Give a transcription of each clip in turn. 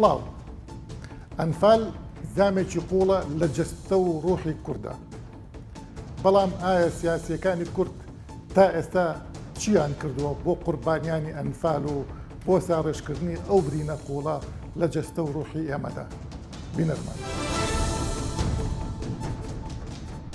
سڵاو. ئەنفال زامێکی قووڵە لە جەستە و ڕوحی کوردە. بەڵام ئایا سیاسییەکانی کورد تا ئێستا چییان کردووە بۆ قوربانیانی ئەنفال و بۆ ساڕێژکردنی ئەو برینە قووڵە لە جەستە و ڕوحی ئێمەدا؟ بینەرمان.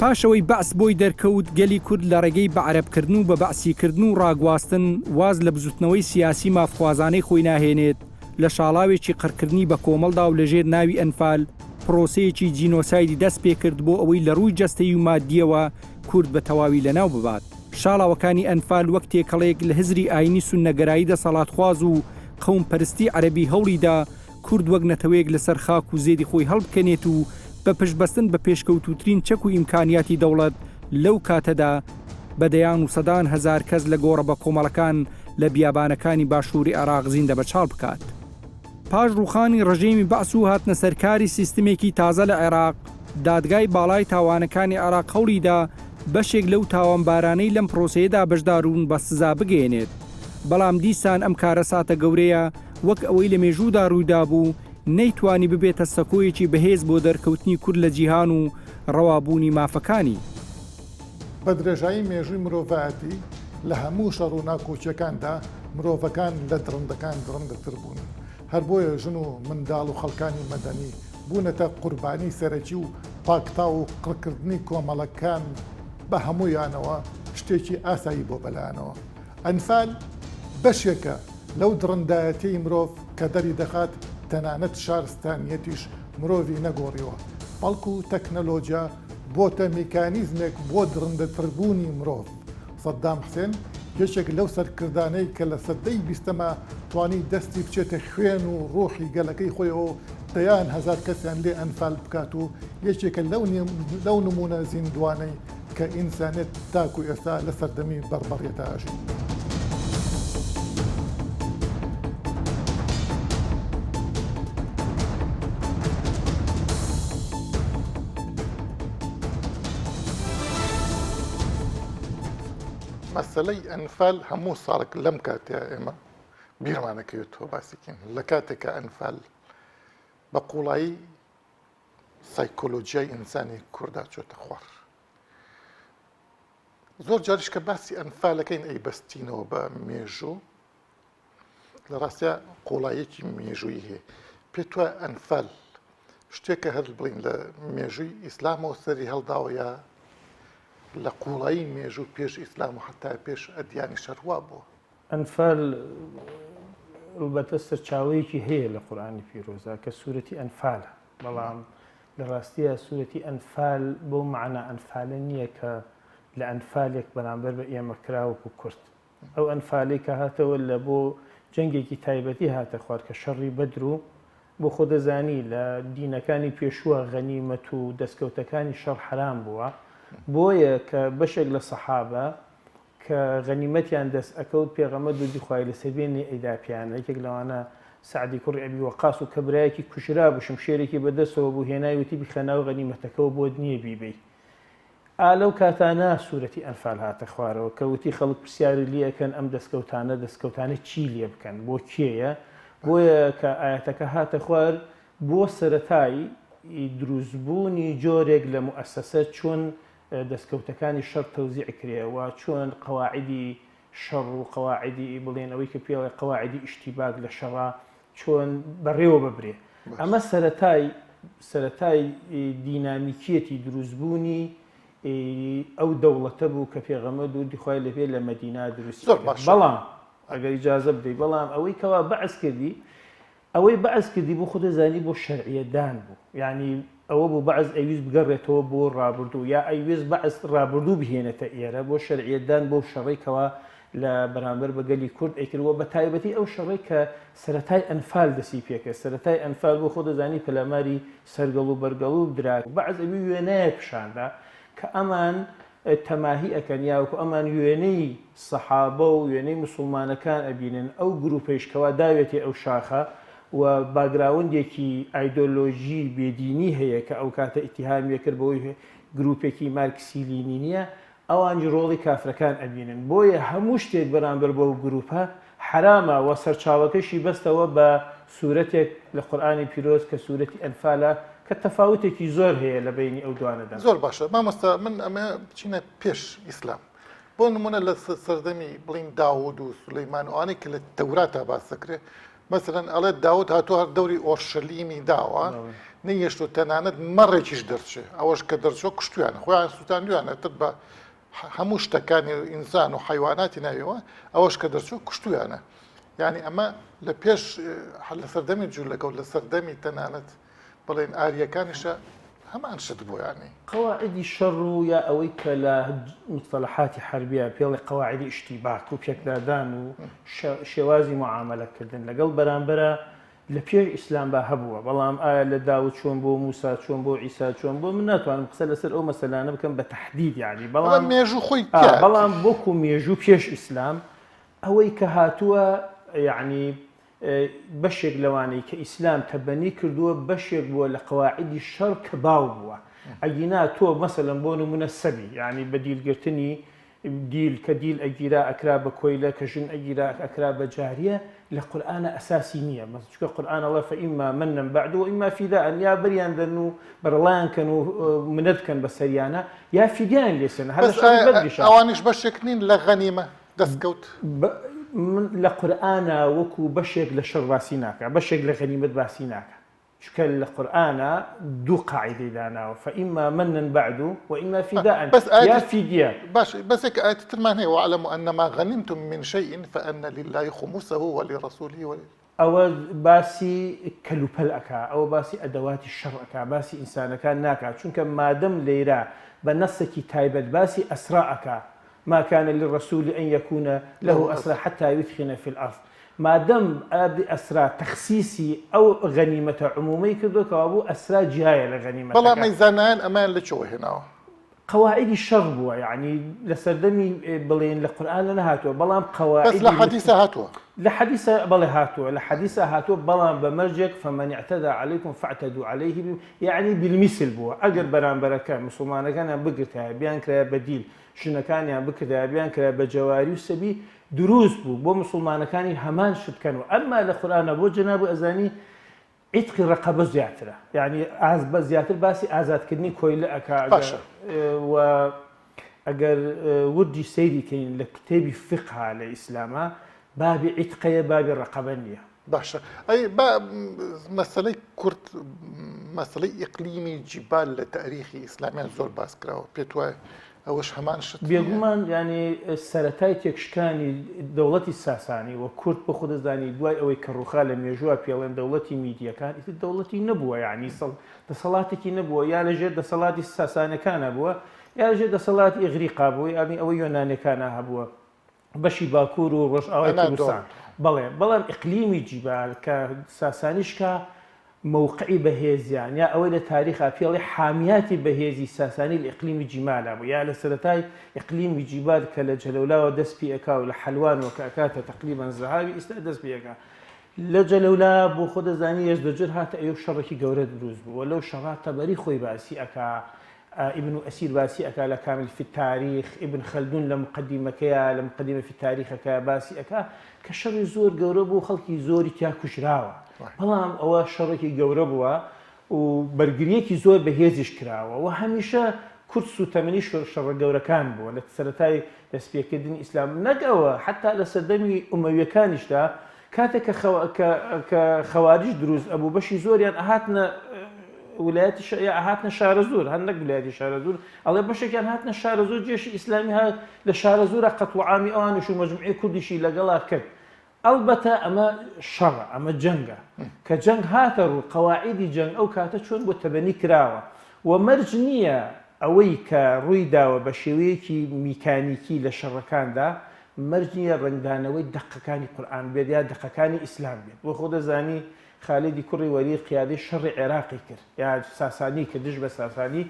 پاش ئەوەی بەعس بۆی دەرکەوت گەلی کورد لە ڕێگەی بەعەرەبکردن و بەبەعسیکردن و ڕاگواستن واز لە بزوتنەوەی سیاسی مافخوازانەی خۆی ناهێنێت، لە شاڵاوێکی قڕکردنی بەکۆمەڵدا و لەژێر ناوی ئەنفال پڕۆسەیەکی جینۆسایدی دەست پێکرد بۆ ئەوەی لە ڕووی جەستەیی و مادییەوە کورد بە تەواوی لەناو ببات. شاڵاوەکانی ئەنفال وەک تێکەڵەیەک لە هزری ئایینی سوننەگەرایی دەسەڵاتخواز و قەومپەرستی عەرەبی هەوڵی دا کورد وەک نەتەوەیەک لەسەر خاک و زێدی خۆی هەڵبکەنێت و بە پشتبەستن بە پێشکەوتووترین چەک و ئیمکانیاتی دەوڵەت لەو کاتەدا بە دەیان و سەدان هەزار کەس لە گۆڕە بەکۆمەڵەکان لە بیابانەکانی باشووری عێراق زیندەبەچاڵ بکات. پاش ڕووخانی ڕژێمی بەعس و هاتنەسەرکاری سیستمێکی تازە لە عێراق، دادگای باڵای تاوانەکانی عێراق هەوڵیدا بەشێک لەو تاوانبارانەی لەم پرۆسەیەدا بەشداربوون بە سزا بگەیەنێت، بەڵام دیسان ئەم کارەساتە گەورەیە وەک ئەوەی لە مێژوودا ڕوویدابوو، نەیتوانی ببێتە سەکۆیەکی بەهێز بۆ دەرکەوتنی کورد لە جیهان و ڕەوابوونی مافەکانی. بە درێژایی مێژووی مرۆڤایەتی لە هەموو شەڕ و ناکۆکییەکاندا مرۆڤەکان لە دڕندەکان دڕندەتر بوون. هەر بۆیە ژن و منداڵ و خەڵکانی مەدەنی بوونەتە قوربانی سەرەکی و پاکتاو و قڕکردنی کۆمەڵەکان بە هەموویانەوە شتێکی ئاسایی بووە بەلایانەوە. ئەنفال بەشێکە لەو دڕندایەتیەی مرۆڤ کە دەریدەخات تەنانەت شارستانیەتیش مرۆڤی نەگۆڕیوە، بەڵکو تەکنەلۆجیا بۆتە میکانیزمێک بۆ دڕندەتربوونی مرۆڤ. سەدام حسێن یەکێک لەو سەرکردانەی کە لە سەدەی بیستەما توانی دەستی بچێتە خوێن و ڕۆحی گەلەکەی خۆیەوە و دەیان هەزار کەسیان لێ ئەنفال بکات و یەکێکە لەو نموونە زیندووانەی کە ئینسانیەت تاکو ئێستا لە سەردەمی بەڕبەڕیەتا ئەژی. مەسەلەی ئەنفال هەموو ساڵێک لەم کاتەیا ئێمە بیرمان ئەکەوێتەوە باسی کەین لە کاتێکا ئەنفال بە قوڵایی سایکۆلۆجیای ئینسانی کوردا چۆتە خوار زۆر جاریش کە باسی ئەنفالەکەین ئەی بەستینەوە بە مێژوو لە ڕاستیا قوڵاییەکی مێژوویی هەیە پێت وایە ئەنفال شتێکە هەر بڵین لە مێژووی ئیسلامەوە سەری هەڵداوە یا لە قوڵایی مێژوو پێش ئیسلام و حتا پێش ئەدیانی شەروا بووە ئەنفال ئەلبەتە سەرچاوەیەکی هەیە لە قورئانی پیرۆزا کە سورەتی ئەنفالە بەڵام لە ڕاستیە سورەتی ئەنفال بەو مەعنا ئەنفالە نییە کە لە ئەنفالێک بەرامبەر بە ئێمە کرا وەکو کورد ئەو ئەنفالەی کە هاتەوە لە بۆ جەنگێکی تایبەتی هاتە خوار کە شەڕی بەدر و بۆ خۆ دەزانی لە دینەکانی پێشووە غەنیمەت و دەستکەوتەکانی شەڕ حەرام بووە بۆیە کە بەشێک لە سەحابە کە غەنیمەتیان دەست ئەکەوت پێغەمبەر دروودی خوای لەسەر بێ نەیئەیدا پێیان یەکێک لەوانە سەعدی کوڕی ئەبی وەقاس و کە برایەکی کوژرابوو شمشێرێکی بەدەستەوە بوو هێنای وتی بیخە ناو غەنیمەتەکەوە بۆت نییە بیبەی ئا لەو کاتانە سورەتی ئەنفال هاتە خوارەوە کە وتی خەڵک پرسیاری لێ ئەکەن ئەم دەستکەوتانە دەستکەوتانە چی لێ بکەن بۆ کێیە بۆیە کە ئایەتەکە هاتە خوار بۆ سەرەتای دروستبوونی جۆرێک لە موئەسەسە چۆن دەستکەوتەکانی شەڕ تەوزیع کرێ و چۆن قەواعیدی شەڕ و قەواعیدی بڵێن ئەوەی کە پێڵێ قەواعیدی ئیشتیباک لە شەڕا چۆن بەڕێوە ببرێ ئەمە سەرەتای سەرەتای دینامیکیەتی دروستبوونی ئەو دەوڵەتە بوو کە پێغەمبەر دروودی خوای لێ بێ لە مەدینە دروستی کرد بەڵام ئەگەر ئیجازە بدەی بەڵام ئەوەی کەوا بەعس کردی ئەوەی بەعس کردی بۆ خۆ دەزانی بۆ شەرعیەتدان بوو یانی ئەوە بوو بەعس ئەیویست بگەڕێتەوە بۆ ڕابردوو یا ئەیویست بەعس ڕابردوو بهێنێتە ئێرە بۆ شەرعیەتدان بۆ شەڕەی کەوا لە بەرامبەر بە گەلی کورد ئەیکرد و بە تایبەتی ئەو شەڕەی کە سەرەتای ئەنفال دەسی پێکرد سەرەتای ئەنفال بۆ خۆ دەزانی پەلاماری سەرگەڵ و بەرگەڵ و درا بەعس ئەوی وێنایەک پیشاندا کە ئەمان تەماهی ئەکەن یا وەکو ئەمان وێنەی سەحابە و وێنەی موسوڵمانەکان ئەبینن ئەو گروپەیش کەوا داوێتێ ئەو شاخە و باگراوندێکی ئایدۆلۆژی بێدینی هەیە کە ئەوکاتە ئیتیهامی ئەکرد بەوەی گروپێکی مارکسی لینینیە ئەوانیش ڕۆڵی کافرەکان ئەبینن بۆیە هەموو شتێک بەرامبەر بەو گروپە حەرامە و سەرچاوەکەشی بەستەوە بە سورەتێک لە قورئانی پیرۆز کە سورەتی ئەنفالە کە تەفاوتێکی زۆر هەیە لە بەینی ئەو دوانەدا. زۆر باشە مامۆستا من ئەمە بچینە پێش ئیسلام بۆ نمونە لە سەردەمی بڵین داود و سولەیمان و ئەوانەی کە لە تەوراتا باس دەکرێت مەسەلەن ئەڵێ داود هاتووە هەر دەوری ئۆرشەلیمی داوە نەیەشتوە تەنانەت مەڕێکیش دەرچێ ئەوەش کە دەرچوە کوشتویانە خۆیان سووتاندویانە تر بە هەموو شتەکانی ئینسان و حیواناتی ناویەوە ئەوەش کە دەرچوە کوشتویانە یعنی ئەمە لە پێش لە سەردەمی جوولەکە و لە سەردەمی تەنانەت بڵێن ئاریەکانیشە هەمان شت بوو یانی. قەواعیدی شەڕ و یا ئەوەی کە لە موستەلەحاتی حەربییا پێڵێ قەواعیدی ئیشتیباک و پێکدادان و شێوازی موعامەلە کردن لەگەڵ بەرامبەرا لە پێش ئیسلام با هەبووە بەڵام ئایا لە داود چۆن بوو موسا چۆن بوو عیسا چۆن بوو من ناتوانم قسە لەسەر ئەو مەسەلانە بکەم بە تەحدید یانی بەڵام مێژوو خۆی بەڵام وەکوو مێژوو پێش ئیسلام ئەوەی کە هاتووە یانی بەشێک لەوانەی کە ئیسلام تەبەنی کردووە بەشێک بووە لە قەواعیدی شەڕ کە باو بووە ئەگینا تۆ مەسەلەن بۆ نمونە سەبی یعنی بە دیلگرتنی دیل کە دیل ئەگیرا ئەکرا بە کۆیلە کە ژن ئەگیرا ئەکرا بە جاریە لە قورئانە ئەساسی نییە مەس چونکە قورئان ئەڵێ فإما منا بعد وإما فداء یا بەریان دەن و بەرەڵایان کەن و منەت کەن بە سەریانە یا فیدیان لێسێنە هەر لە بەس شەڕی بەدریشا ئەوانیش بەشێک نین لە غەنیمە دەستکەوت. من لە قورئانا وەکو بەشێک لە شەڕ باسی ناکا بەشێک لە غەنیمەت باسی ناکا چونکە لە قورئانا دوو قاعیدەی داناوە فإما منا بعد وإما فداء بەس یا ئایەتی فیدیە. باش بەس یەک ئایەتی ترمان هەیە واعلموا ان ما غنمتم من شیء فان لله خمسه ولرسوله ول. ئەوە باسی کەلوپەل ئەکا ئەوە باسی ئەدەواتی شەڕ ئەکا باسی ئینسانەکان ناکا چونکە مادەم لەیرا بە نەسێکی تایبەت باسی ئەسرا ئەکا ما کان للرسول ان یکون له اسری حتی یثخن فی الارض مادەم ئابی ئەسرا تەخسیسی ئەو غەنیمەتە عمومەی کردوە کەوابوو ئەسرا جیایە لە بەڵام غەنیمەتەکە. ئەی زانایان ئەمەیان لە کوێوە هێناوە؟ قەواعیدی شەڕ بووە یەعنی لە سەردەمی بڵێین لە قورئانە نەهاتووە بەڵام بەس لە قەواعیدی حەدیسا هاتووە. لە حەدیسا بەڵێ هاتووە لە حەدیسا هاتووە بەڵام بە مەرجێک فمن اعتدی علیکم فاعتدوا علیه یەعنی بالمثل بووە ئەگەر بەرامبەرەکە موسڵمانەکانیان بگرتایە بیانکرایە بە دیل ژنەکانیان بکردایە بیانکرایە بە جەواری و سەبی دروست بوو بۆ موسڵمانەکانی هەمان شت بکەن و ئەمما لە قورئانا بۆ جەنابت ئەزانی عیتقی ڕەقەبە زیاترە یانی ئاز بە زیاتر باسی ئازادکردنی کۆیلە ئەکا باشە. و ئەگەر وردی سەیری کەین لە کتێبی فقها لە ئیسلاما بابی عیتقەیە بابی ڕەقەبە نییە. باشە ئەی با مەسەلەی کورد مەسەلەی ئیقلیمی جیبال لە تاریخی ئیسلامیان زۆر باس کراوە پێت وایە ئەوەش هەمان شت نییە؟ بێگومان یانی سەرەتای تێکشکانی دەوڵەتی ساسانی و کورد بۆ خۆت دەزانی دوای ئەوەی کە ڕووخا لە مێژووە پێڵێن دەوڵەتی میدیەکان ئیتر دەوڵەتی نەبووە یانی سەڵ دەسەڵاتێکی نەبووە یا لە ژێر دەسەڵاتی ساسانەکانە بووە یا لە ژێر دەسەڵاتی ئیغریقا بوو یانی ئەوەی یۆنانیەکانە هەبووە بەشی باکوور و ڕۆژئاوای کوردستان. بەڵێ بەڵام ئیقلیمی جیبال کە ساسانی شکا مەوقعی بەهێزیان یا ئەوەی لە تاریخا پێڵی حامیاتی بەهێزی ساسانی لە ئیقلیمی جیمالا بوو یا لە سەرەتای ئیقلیمی جیبال کە لە جەلەولاوە دەست پێ ئەکا و لە حەلوانەوە کە ئەکاتە تەقریبەن زەهاوی ئیستا دەست پێ ئەکا لە جەلەولا بۆ خۆ دەزانی یەزدەجر هاتە ئەوێ و شەڕێکی گەورە دروست بوو و لەو شەڕا تەبەری خۆی باسی ئەکا ئیبن ئەسیر باسی ئەکا لە کامل فی التاریخ، ئیبن خەلدون لە موقەدیمەکەیا لە موقەدیمە فی التاریخەکەیا باسی ئەکا کە شەڕی زۆر گەورە بوو خەڵکی زۆری تیا کوژراوە بەڵام ئەوە شەڕێکی گەورە بووە و بەرگریەکی زۆر بەهێزیش کراوە و هەمیشە کورد سوتەمەنی شەڕە گەورەکان بووە لە سەرەتای دەستپێکردنی ئیسلام نەک ئەوە حەتا لە سەردەمی ئومەویەکانیشدا کاتێک کە کە خەواریج دروست ئەبوو بەشی زۆریان ئەهاتنە ولایەتی ش... یا ئەهاتنە شارەزوور هەر نەک ولایەتی شارەزوور ئەڵێ بەشێکیان هاتنە شارەزوور جێشی ئیسلامی ها لە شارەزوورە قەتڵ و عامی ئەوانیش و مەجموعەی کوردیشی لەگەڵا کرد ئەڵبەتە ئەمە شەڕە ئەمە جەنگە کە جەنگ هاتە ڕوو قەواعیدی جەنگ ئەو کاتە چۆن بۆ تەبەنی کراوە و مەرج نییە ئەوەی کە ڕووی داوە بە شێوەیەکی میکانیکی لە شەڕەکاندا مەرج نییە ڕەنگدانەوەی دەقەکانی قورئان بێت یا دەقەکانی ئیسلام بێت بۆ خۆ دەزانی خالیدی کوڕی وەلید قیادەی شەڕی عێراقی کرد یا ساسانی کرد دژ بە ساسانی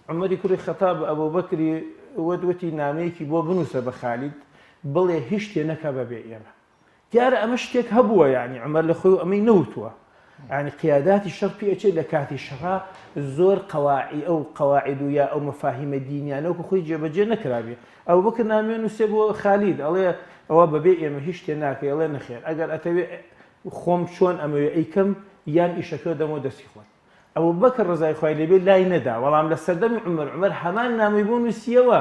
عومەری کوڕی خەتاب بە ئەبوبەکری وت وتی نامەیەکی بۆ بنووسە بە خالید بڵێ هیچ شتێ نەکا بەبێ ئێمە دیارە ئەمە شتێک هەبووە یعنی عومەر لە خۆی ئەمەی نەوتووە یعنی قیاداتی شەڕ پێ ئەچێت لە کاتی شەڕا زۆر قەواعی ئەو قەواعد و یا ئەو مەفاهیمە دینیانە وەکو خۆی جێبەجێ نەکرابێ ئەبوبەکر نامەیە نووسێ بۆ خالید ئەڵێ ئەوە بەبێ ئێمە هیچ شتێ ناکەی ئەڵێ نەخێر ئەگەر ئەتەوێ. خۆم چۆن ئەمەوێ ئەیکەم یان ئیشەکە دەمەوە دەستی خۆت. ئەبوبەکر ڕەزای خوای لێ بێ لای نەدا، بەڵام لە سەردەمی عومەر، عومەر هەمان نامەی بۆ نووسییەوە،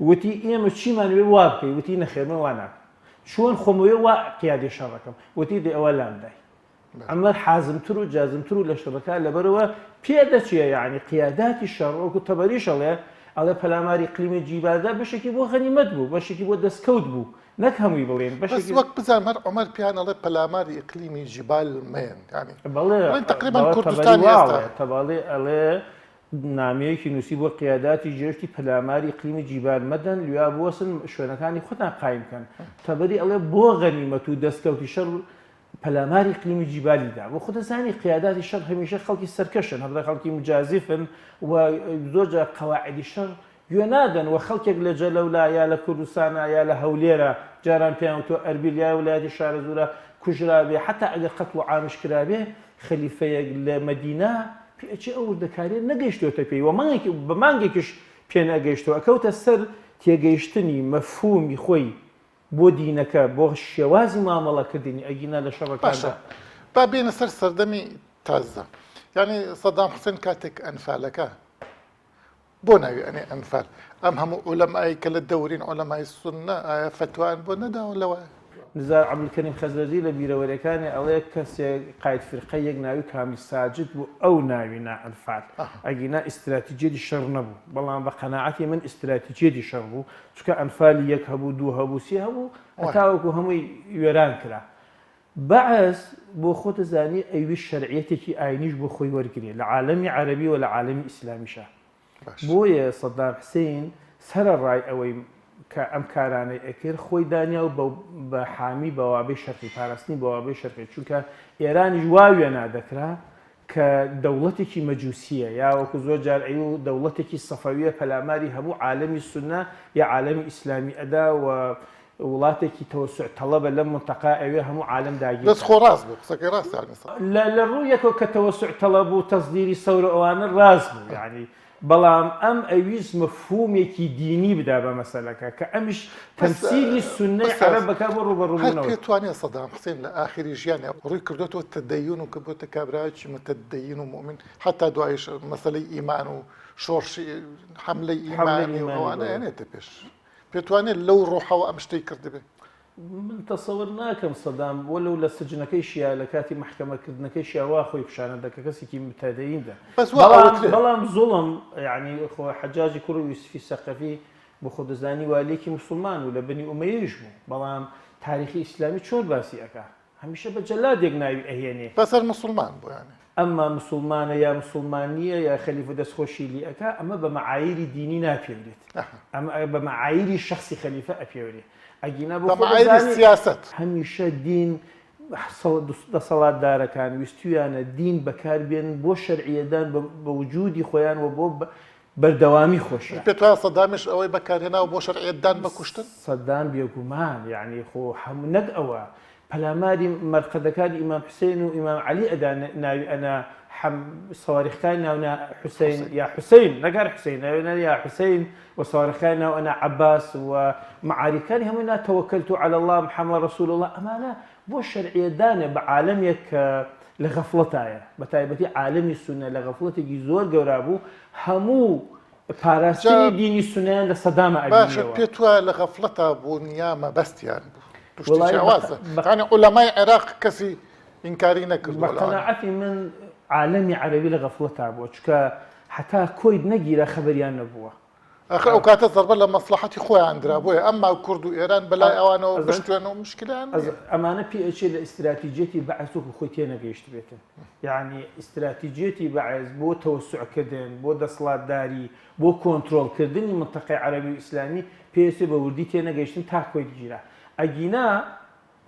وتی ئێمە چیمان وێ وا بکەی، وتی نەخێر من وا ناکەم، چۆن خۆم وێ وا قیادەی شەڕەکەم، وتی دەی ئەوە لام دای. عومەر حازمتر و جازمتر و لە شەڕەکە لەبەرئەوە پێ دەچێ، یەعنی قیاداتی شەڕ وەکو تەبەریش ئەڵێ، ئەڵێ پەلاماری ئیقلیمی جیبالدا بەشێکی بۆ غەنیمەت بوو، بەشێکی بۆ دەستکەوت بوو، نەک هەمووی بڵێین بەس بەشێکی. وەک بزانم هەر عومەر پێیان ئەڵێ پەلاماری ئیقلیمی جیبال مەیەن یانی بەڵێ بڵێن تەقریبەن بەڵێ تەبەری کوردستانی وا ئێستا. ئەڵێ تەبەڵی ئەڵێ نامەیەکی نووسی بۆ قیاداتی جێشتی پەلاماری ئیقلیمی جیبال مەدەن لویا بوەسن شوێنەکانی خۆتان قایم کەن تەبەری ئەڵێ بۆ غەنیمەت و دەستکەوتی شەڕ پەلاماری ئیقلیمی جیبالی دا بۆ خۆت دەزانی قیاداتی شەڕ هەمیشە خەڵکی سەرکەشن هەبرا خەڵکی مجازفن و زۆر جار قەواعدی شەڕ گوێ نادەن و خەڵکێک لە جەلەولا یا لە کوردستانا یا لە هەولێرا جاران پێیان وتووە ئەربیل یا ولایەتی شارەزوورا کوژرابێ حەتا ئەگەر قەتڵ و عامیش کرابێ خەلیفەیەک لە مەدینە پێ ئەچێ ئەو وردەکاریە نەگەیشتۆتە پێی و مانگێکی بە مانگێکیش پێ نەگەیشتووە ئەکەوتە سەر تێگەیشتنی مەفهومی خۆی بۆ دینەکە بۆ شێوازی مامەڵە کردنی ئەگینا لە شەڕەکاندا. باشە با بێینە سەر سەردەمی تازە یانی سەدام حوسێن کاتێک ئەنفالەکە بۆ ناوی ئەنێ ئەنفال ئەم هەموو عولەمای کە لە دەورین عولەمای سوننە ئایا فەتوایان بۆ نەداوە لەوە؟ نزار عەبدولکەریم خەزرەجی لە بیرەوەریەکانی ئەڵێ کەسێک قاید فیرقەیەک ناوی کامیل ساجد بوو ئەو ناوی نا ئەنفال ئەگینا ئیستراتیجیەتی شەڕ نەبوو بەڵام بە قەناعەتی من ئیستراتیجیەتی شەڕ بوو چونکە ئەنفالی یەک هەبوو دوو هەبوو سێ هەبوو هەتاوەکو هەمووی وێران کرا بەعس بۆ خۆت ئەزانی ئەیویست شەرعیەتێکی ئاینیش بۆ خۆی وەرگرێ لە عالەمی عەرەبی و لە عالەمی ئیسلامیشا. بۆیە سەدام حسین سەرەڕای ئەوەی کە ئەم کارانەی ئەکرد خۆی دانیا و بە حامی بەوابەی شەرقی پاراستنی بەوابەی شەرقی چونکە ئێرانیش وا وێنا دەکرا کە دەوڵەتێکی مەجوسیە یا وەکو زۆر جار ئەیو دەوڵەتێکی سەفەویە پەلاماری هەموو عالەمی سوننە یا عالەمی ئیسلامی ئەدا و وڵاتێکی تەوەسوع تەڵەبە لەم منتەقا ئەوێ هەموو عالەم داگیر بەس خۆ ڕاست بوو قسەکەی ڕاستە یانی سە. لە لە ڕوویەکەوە کە تەوەسوع تەڵەب و تەسدیری سەور و ئەوانە ڕاست بوو یانی بەڵام ئەم ئەویست مەفهومێکی دینی بدا بە مەسەلەکە کە ئەمیش بەس تەمسیلی سوننەی بەس عەرەب بکا بۆ هەر ڕووبەڕووبوونەوەی. پێت وانیە سەدام حسین لە ئاخری ژیانیا ڕووی کردۆتەوە تەدەین و کردۆتە کابرایەکی متدین و موئمین حەتا دوایش مەسەلەی ئیمان و شۆڕشی حەملەی حەملەی ئیمانی و ئیمانی ئەوانە بەڵێ. ئەنێتە پێش. پێت وانیە لەو ڕۆحەوە ئەم شتەی کردبێ؟ من تەسەور ناکەم سەدام وەلو لە سجنەکەیشیا لە کاتی مەحکەمە کردنەکەیشیا وا خۆی پیشانەدا کە کەسێکی متەدەینە بەس وا بەڵام ئەوترێ. بەڵام زوڵم یەعنی خۆ حەجاجی کوڕی یوسفی سەقەفی بۆ خۆ دەزانی والیەکی موسڵمان و لە بەنی ئومەیەیش بوو بەڵام تاریخی ئیسلامی چۆن باسی ئەکا هەمیشە بە جەلادێک ناوی ئەهێنێ. بەس هەر موسڵمان بوو یانی. ئەمما موسڵمانە یا موسڵمان نییە یا خەلیفە دەستخۆشی لی ئەکا ئەمە بە مەعاییری دینی ناپێورێت ئەمە بە مەعاییری شەخسی خەلیفە ئەپێورێ ئەگینا بۆ بە خۆ مەعاییری دەزانی سیاسەت. هەمیشە دین دەسەڵاتدارەکان ویستویانە دین بەکار بێنن بۆ شەرعیەدان بە وجودی خۆیان و بۆ بەردەوامی خۆشیان. پێت وایە سەدامیش ئەوەی بەکارهێناوە بۆ شەرعیەتدان بە کوشتن؟ سەدام بێگومان یەعنی خۆ هەموو نەک ئەوە پەلاماری مەرقەدەکانی ئیمام حوسێن و ئیمام عەلی ئەدا ناوی ئەنا حەم سەواریخکانی ناو نا حوسین یا حوسین نەک هەر حوسین ناوی نا یا حوسین و سەواریخکانی ناو ئەنا عەباس و مەعاریکانی هەمووی نا تەوەکەلت علی اللە محمد رسول اللە ئەمانە بۆ شەرعیەتدانە بە عالەمێک کە لە غەفڵەتایە بە تایبەتی عالەمی سوننە لە غەفڵەتێکی زۆر گەورا بوو هەموو پاراستنی دینی سوننەیان لە سەدامە باشە ئەبینیەوە. پێت وایە لە غەفڵەتا بوون یا مەبەستیان بوو؟ دوو شتی وەڵایی بە جیاوازە بە یانی عولەمای عێراق کەسی ئینکاری بە نەکردووە لەوانە. قەناعەتی من عالەمی عەرەبی لە غەفڵەتا بووە چونکە هەتا کۆیت نەگیرا خەبەریان نەبووە. ئاخر ئەو کاتە زەربە لە مەسڵەحەتی خۆیان درا بۆیە ئەمما کورد و ئێران بەلای ئەوانەوە بشتوێن و مشکلەیان نییە. ئەمانە پێ ئەچێ لە ئیستراتیجیەتی بەعس وەکو خۆی تێنەگەیشتبێتن یەعنی ئیستراتیجیەتی بەعس بۆ تەوەسوع کردن بۆ دەسڵاتداری بۆ کۆنترۆڵ کردنی مەنتەقەی عەرەبی و ئیسلامی پێ ئەچێ بە وردی تێنەگەیشتن تا کۆیت گیرا ئەگینا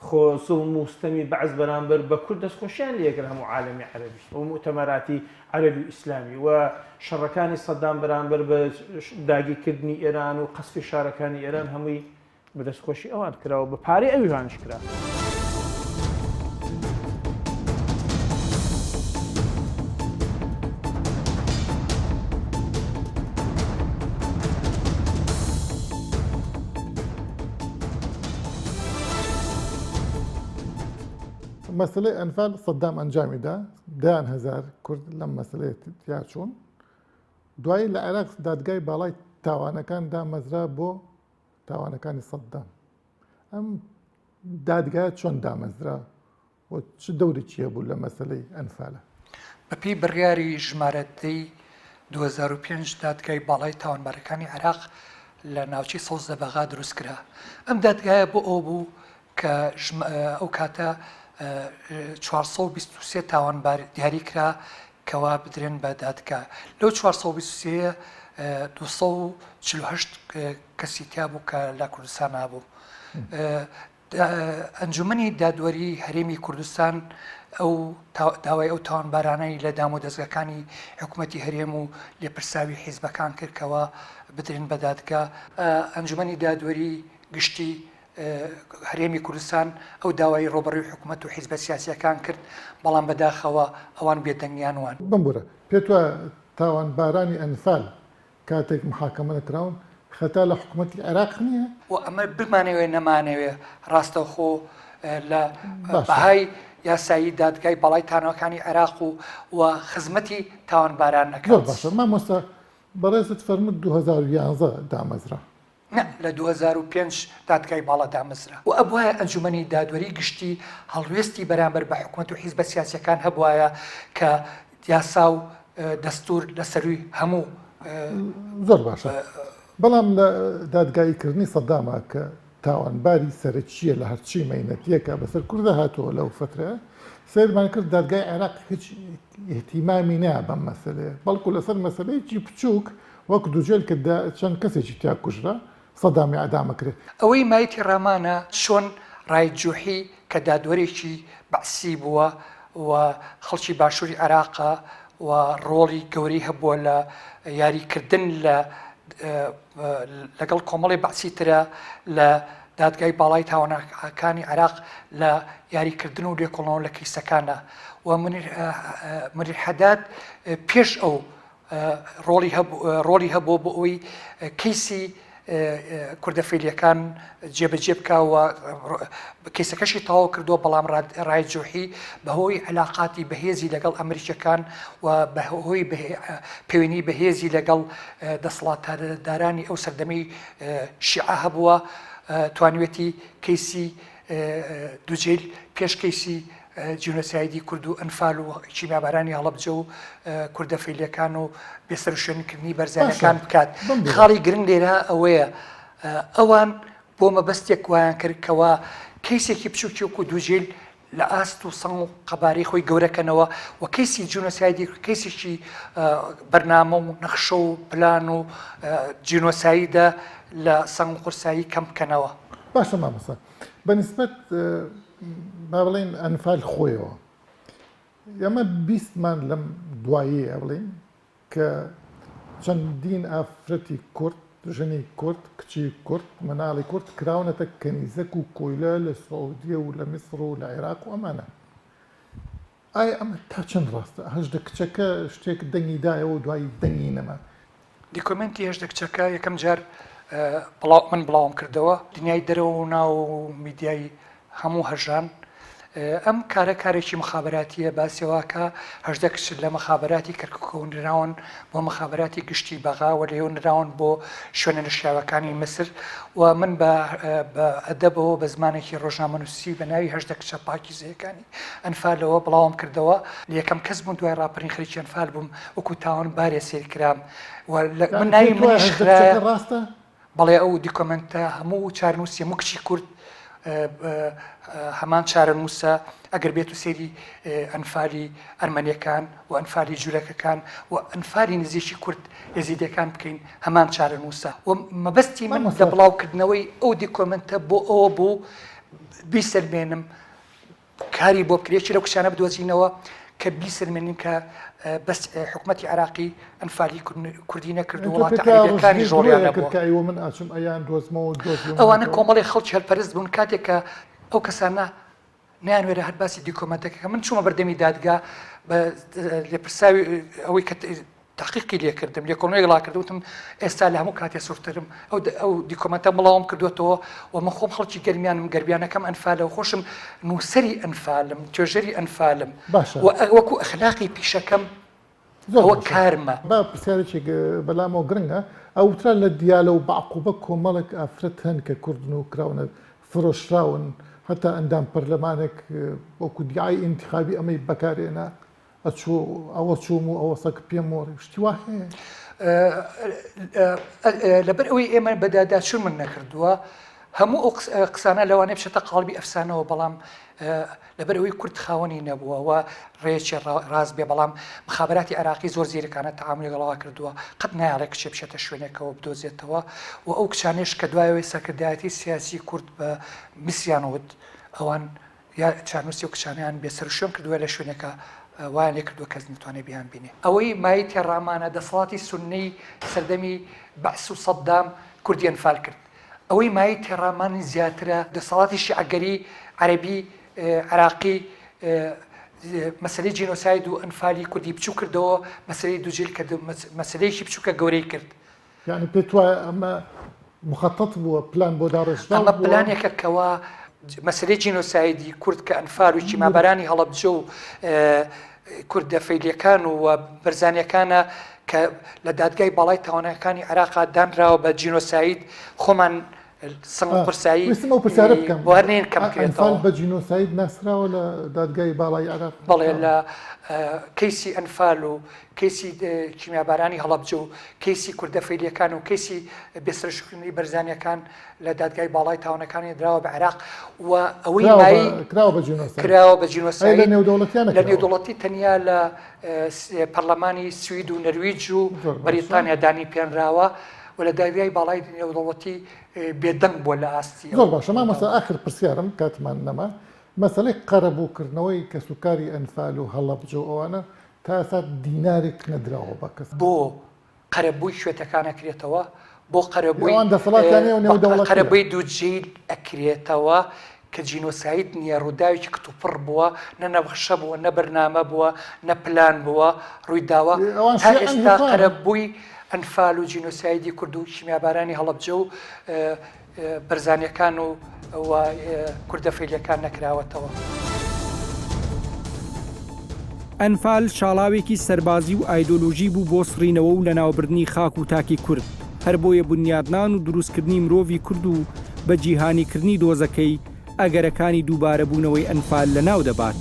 خۆ زوڵم و ستەمی بەعس بەرامبەر بە کورد دەستخۆشیان لێکرد هەموو عالەمی عەرەبی و موئتەمەراتی عەرەبی و ئیسلامی و شەڕەکانی سەدام بەرامبەر بە داگیرکردنی ئێران و قەسفی شارەکانی ئێران هەمووی بە دەستخۆشی ئەوان کرا و بە پارەی ئەویانش کرا. مەسەلەی ئەنفال سەدام ئەنجامی دا، دەیان هەزار کورد لەم مەسەلەیە تیا چوون. دوایی لە عێراق دادگای باڵای تاوانەکان دامەزرا بۆ تاوانەکانی سەدام. ئەم دادگایە چۆن دامەزرا و چ دەورێکی هەبوو لە مەسەلەی ئەنفالە؟ بەپێی بڕیاری ژمارە دەی 2005 دادگای باڵای تاوانبارەکانی عێراق لە ناوچەی سەوز لە بەغا دروست کرا. ئەم دادگایە بۆ ئەوە بوو کە ئەو کاتە 423 تاوانبار دیاری کرا کەوا بدرێن بە دادگا. لەو 423 248 کەسی تیا بوو کە لە کوردستان بوو. ئەنجومەنی دادوەری هەرێمی کوردستان ئەو داوای ئەو تاوانبارانەی لە دامودەزگاکانی حکومەتی هەرێم و لێپرسراوی حیزبەکان کرد کەوا بدرێن بە دادگا. ئەنجومەنی دادوەری گشتی هەرێمی کوردستان ئەو داوای ڕووبەڕووی حکومەت و حیزبە سیاسییەکان کرد، بەڵام بەداخەوە ئەوان بێدەنگیان وان. بمبورە، پێت وایە تاوانبارانی ئەنفال کاتێک محاکەمە نەکراون خەتا لە حکومەتی عێراق نییە؟ و ئەمە بمانەوێ نەمانەوێ ڕاستەوخۆ لە بەهای یاسایی دادگای باڵای تانەکانی عێراق و و خزمەتی تاوانباران نەکات. زۆر باشە مامۆستا بەڕێزت فەرمووت 2011 دامەزرا. نا، لە 2005 دادگای باڵا دامەزرا و ئەبوایە ئەنجومەنی دادوەری گشتی هەڵوێستی بەرامبەر بە حکومەت و حیزبە سیاسیەکان هەبوایە کە یاسا و دەستور لە سەروی هەموو. زۆر باشە بەڵام لە دادگایی کردنی سەداما کە تاوانباری سەرەکیە لە هەرچی مەینەتیەکە بەسەر کوردا هاتووە لەو فترەیە سەیرمان کرد دادگای عێراق هیچ ئیهتیمامی نیا بەم مەسەلەیە بەڵکو لەسەر مەسەلەیەکی بچووک وەک دوجێل کە چەند کەسێکی تیا کوژرا سەدام ئیعدام ئەکرێ. ئەوەی مایەی تێڕامانە چۆن ڕاید جوحی کە دادوەرێکی بەعسی بووە و خەڵکی باشووری عێراقە و ڕۆڵی گەورەی هەبووە لە یاریکردن لە لەگەڵ کۆمەڵی بەعسی ترە لە دادگای باڵای تاوانەکانی عێراق لە یاریکردن و لێکۆڵنەوە لە کەیسەکانە و منیر حەداد پێش ئەو ڕۆڵی هەبوو ڕۆڵی هەبووە بۆ ئەوەی کەیسی کوردە فەیلیەکان جێبەجێ بکا و کەیسەکەشی تەواو کردووە بەڵام ڕای جوحی بەهۆی علاقاتی بەهێزی لەگەڵ ئەمریکیەکان و بەهۆی پەیوەندی بەهێزی لەگەڵ دەسەڵاتدارانی ئەو سەردەمی شیعە هەبووە توانیوێتی کەیسی دوجەیل پێش کەیسی جینۆسایدی کورد و ئەنفال و کیمیابارانی هەڵەبجە و کوردە فەیلیەکان و بێسەروشوێنکردنی بەرزانەکان بکات. خاڵی گرنگ لێرە ئەوەیە ئەوان بۆ مەبەستێک وایان کرد کەوا کەیسێکی بچووکی وەکو دوجیل لە ئاست و سەنگ و قەبارەی خۆی گەورەکەنەوە و کەیسی جینۆسایدی کەیسێکی بەرنامە و نەخشە و پلان و جینۆسایدە لە سەنگ و قورسایی کەم بکەنەوە. باشە مامۆستا بە نیسبەت با بڵێین ئەنفال خۆیەوە ئێمە بیستمان لەم دواییە بڵێین کە چەندین ئافرەتی کورد ژنی کورد کچی کورد مناڵی کورد کراونەتە کەنیزەک و کۆیلە لە سعودیە و لە میسر و لە عێراق و ئەمانە ئایا ئەمە تا چەند ڕاستە؟ 18 کچەکە شتێک دەنگی دایەوە و دوایی دەنگی نەما. دیکۆمێنتی 18 کچەکە یەکەم جار بڵاو من بڵاوم کردەوە دنیای دەرەوە و ناو میدیای هەموو هەژان ئەم کارە کارێکی مخابراتیە باسیەوەکە 18 کچ لە مخابراتی کەرکوکەوە نراون بۆ مخابراتی گشتی بەغا و لێو نراون بۆ شوێنە نشیاوەکانی مسر و من بە ئەدەبەوە بە زمانێکی ڕۆژنامەنووسی بە ناوی 18 کچە پاکیزەیەکانی ئەنفالەوە بڵاوم کردەوە یەکەم کەس بووم دوای ڕاپەرین خەریکی ئەنفال بووم وەکو تاوان بارێ سەیر کرام و من ناوی منیش خرایە ڕاستە بەڵێ ئەو دیکۆمنتە هەموو چارنووسی هەموو کچی کورد هەمان چارەنووسە ئەگەر بێت و سەیری ئەنفالی ئەرمەنیەکان و ئەنفالی جولەکەکان و ئەنفالی نزیکی کورد یەزیدەکان بکەین هەمان چارەنووسە و مەبەستی من لە بڵاوکردنەوەی ئەو دیکۆمنتە بۆ ئەوە بوو بیسەلمێنم کاری بۆ بکرێت یەکێ لەو کچانە بدۆزینەوە کە بیسەلمێنین کە بەس حکومەتی عێراقی ئەنفالی کوردی نەکرد و وڵاتە عەرەبیەکانیش ڕۆڵیان نەبووە. ئەوانە کۆمەڵی خەڵکی هەلپەرست بوون کاتێک کە ئەو کەسانە نەیانوێرا هەر باسی دیکۆمێنتەکە من چوومە بەردەمی دادگا بە لێپرساوی ئەوەی کە. تەحقیقی لێ کردم، لێکۆڵینەوەی لەگەڵا کردم، وتم ئێستا لە هەموو کاتێ سوورترم، ئەو ئەو دیکۆمێنتە بڵاوم کردووەتەوە و من خۆم خەڵکی گەرمیانم، گەرمیانەکەم ئەنفالە و خۆشم نووسەری ئەنفالم، توێژەری ئەنفالم باشە. و وەکوو ئەخلاقی پیشەکەم زۆر ئەوە باشە. کارمە. با پرسیارێکێک بەلامەوە گرنگە، ئەوترا لە دیالە و بەعقوبە کۆمەڵێک ئافرەت هەن کە کوردن و کراونە فرۆشراون، هەتا ئەندام پەرلەمانێک وەکو دیعای ئینتخابی ئەمەی بەکارهێنا، ئەچوو ئەوە چووم و ئەوە سەگ پێم وەڕی شتی وا هەیە؟ لەبەر ئەوەی ئێمە بەداداچوونمان نەکردووە هەموو ئەو قسانە لەوانەیە بچێتە قاڵبی ئەفسانەوە بەڵام لەبەر ئەوەی کورد خاوەنی نەبووە و ڕێکی ڕاست بێ بەڵام مخابراتی عێراقی زۆر زیرەکانە تەعامولی لەگەڵا کردووە قەت نایەڵێ کچێ بچێتە شوێنێکەوە بدۆزێتەوە و ئەو کچانەش کە دوایەوەی سەرکردایەتی سیاسی کورد بە میسریان وت ئەوان یا چارنووسی ئەو کچانەیان بێسەروشوێن کردووە لە شوێنێکا وایان لێ کردووە کەس نەتوانێت بیان بینێ. ئەوەی مایەی تێڕامانە دەسەڵاتی سوننەی سەردەمی بەعس و سەدام کوردی ئەنفال کرد. ئەوەی مایەی تێڕامانی زیاترە دەسەڵاتی شیعەگەری عەرەبی عێراقی مەسەلەی جینۆساید و ئەنفالی کوردی بچووک کردەوە، مەسەلەی دوجیل کە مەسەلەیەکی بچووکە گەورەی کرد. یانی پێت وایە ئەمە مخەتەت بووە، پلان بۆ داڕێژراو ئەمە بووە؟ پلانێکە کەوا مەسەلەی جینۆسایدی کورد کە ئەنفال و کیمابارانی هەڵەبجە و کوردە فەیلیەکان و بەرزانیەکانە کە لە دادگای باڵای تاوانەکانی عێراقا دانراوە بە جینۆساید خۆمان سنگ قورسایی ویستم ئەو پرسیارە بکەم بۆ هەر نین کەم ئەنفال بکرێتەوە. بە جینۆساید ناسراوە لە دادگای باڵای عێراق؟ بەڵێ لە کەیسی ئەنفال و کەیسی کیمیابارانی هەڵەبجە و کەیسی کوردە فەیلیەکان و کەیسی بێسەروشوێنکردنی بەرزانیەکان لە دادگای باڵای تاوانەکانی دراوە بە عێراق و ئەوەی مای کراوە بە جینۆساید کراوە بە جینۆساید لە نێودەوڵەتیانە لە نێودەوڵەتی تەنیا لە پەرلەمانی سوید و نەرویج و بەریتانیا دانی پێنراوە و لە دادگای باڵای نێودەوڵەتی بێدەنگ بووە لە ئاستی زۆر باشە مامۆستا ئاخر پرسیارم کاتمان نەما مەسەلەی قەرەبووکردنەوەی کەسوکاری ئەنفال و هەڵەبجە و ئەوانە تا ئێستا دینارێک نەدراوە بە کەس. بۆ قەرەبووی کوێتەکان ئەکرێتەوە، بۆ قەرەبووی ئەوان دەسەڵاتیان هەیە و نێودەوڵەتییە. قەرەبووی دووجیل ئەکرێتەوە کە جینۆساید نییە، ڕووداوێکی کتوپڕ بووە، نە نەخشە بووە، نە بەرنامە بووە، نە پلان بووە، ڕووی داوە. ئەوان تا شیعەن ئێستا هیخوانن. قەرەبووی ئەنفال و جینۆسایدی کورد و کیمیابارانی هەڵەبجە و بەرزانیەکان و و کوردە فەیلیەکان نەکراوەتەوە. ئەنفال شاڵاوێکی سەربازی و ئایدۆلۆژی بوو بۆ سڕینەوە و لەناوبردنی خاک و تاکی کورد، هەر بۆیە بنیادنان و دروستکردنی مرۆڤی کورد و بە جیهانیکردنی دۆزەکەی، ئەگەرەکانی دووبارەبوونەوەی ئەنفال لەناو دەبات.